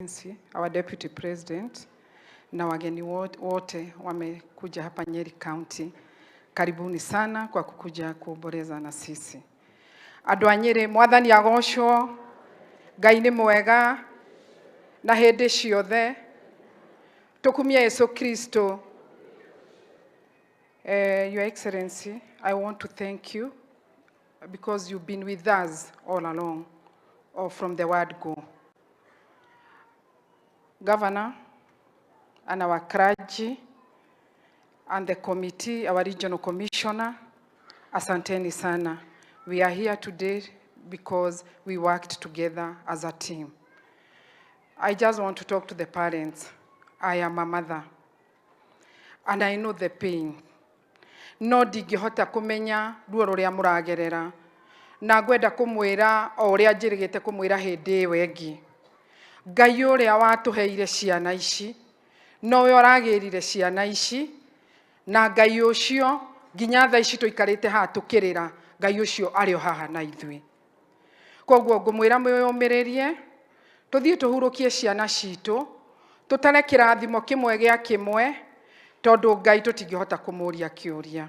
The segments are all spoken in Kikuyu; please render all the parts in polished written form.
Excellency, our Deputy President na wageni wote wamekuja hapa Nyeri County. Karibuni sana kwa kukuja kuomboleza na sisi. Andũ a Nyĩrĩ, Mwathani agocwo. Ngai nĩ mwega na hĩndĩ ciothe. Tũkumie Yesu Kristo. Your Excellency, I want to thank you because you've been with us all along, or from the word go. Governor and our clergy and the committee, our regional commissioner, asanteni sana. We are here today because we worked together as a team. I just want to talk to the parents. I am a mother and I know the pain. No ndingĩhota kũmenya ruo rũrĩa mũragerera, na ngwenda kũmwĩra o ũrĩa njĩrĩgĩte kũmwĩra hĩndĩ ĩyo ĩngĩ. Ngai ũrĩa watũheire ciana ici nowe ũragĩrire ciana ici, na Ngai ũcio nginya thaa ici tũikarĩte haha tũkĩrĩra, Ngai ũcio arĩ o haha na ithuĩ. Koguo ngũmwĩra mwĩyũmĩrĩrie, tũthiĩ tũhurũkie ciana citũ, tũtare kĩrathimo kĩmwe gĩa kĩmwe, tondũ Ngai tũtingĩhota kũmũria kĩũria.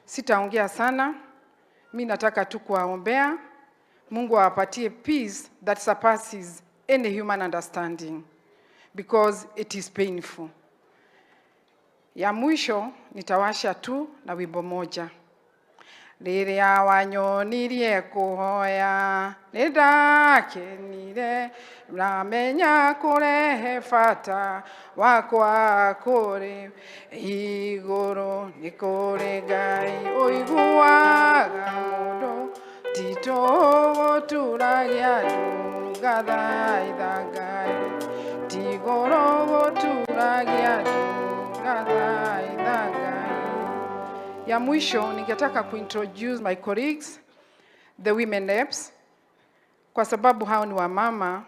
Sitaongea sana, mi nataka tu kuwaombea Mungu awapatie peace that surpasses any human understanding, because it is painful. Ya mwisho nitawasha tu na wimbo moja. Rĩrĩa wanyonirie kũhoya nĩ ndakenire, ndamenya kũrehe bata wakwa kũrĩ igũrũ. Nĩ kũrĩ Ngai ũiguaga mũndũ, titũ gũturagia ndu ngathaitha Ngai, tigũrũ gũturagia ndu ngathaitha Ngai. Ya mwisho ningetaka kuintroduce my colleagues, the women reps, kwa sababu hao ni wamama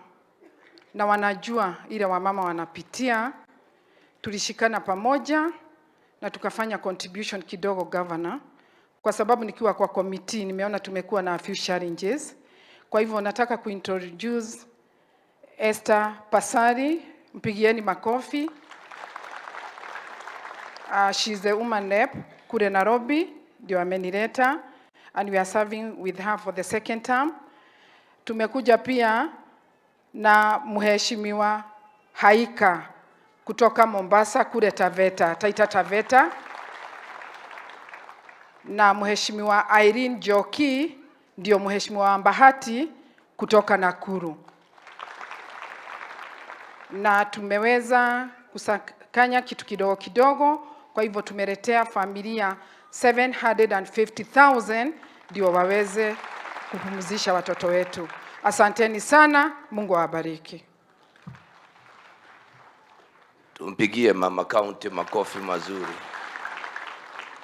na wanajua ile wamama wanapitia. Tulishikana pamoja na tukafanya contribution kidogo, Governor, kwa sababu nikiwa kwa committee nimeona tumekuwa na a few challenges. Kwa hivyo nataka kuintroduce Esther Pasari, mpigieni makofi. She's the woman rep kule Nairobi, ndio amenileta, and we are serving with her for the second term. Tumekuja pia na Mheshimiwa Haika kutoka Mombasa kule Taveta, Taita Taveta, na Mheshimiwa Irene Njoki ndio Mheshimiwa wa Bahati kutoka Nakuru. Na tumeweza kusakanya kitu kidogo kidogo, kwa hivyo tumeletea familia 750,000 ndio waweze kupumzisha watoto wetu. Asanteni sana, Mungu awabariki. Tumpigie mama county makofi mazuri.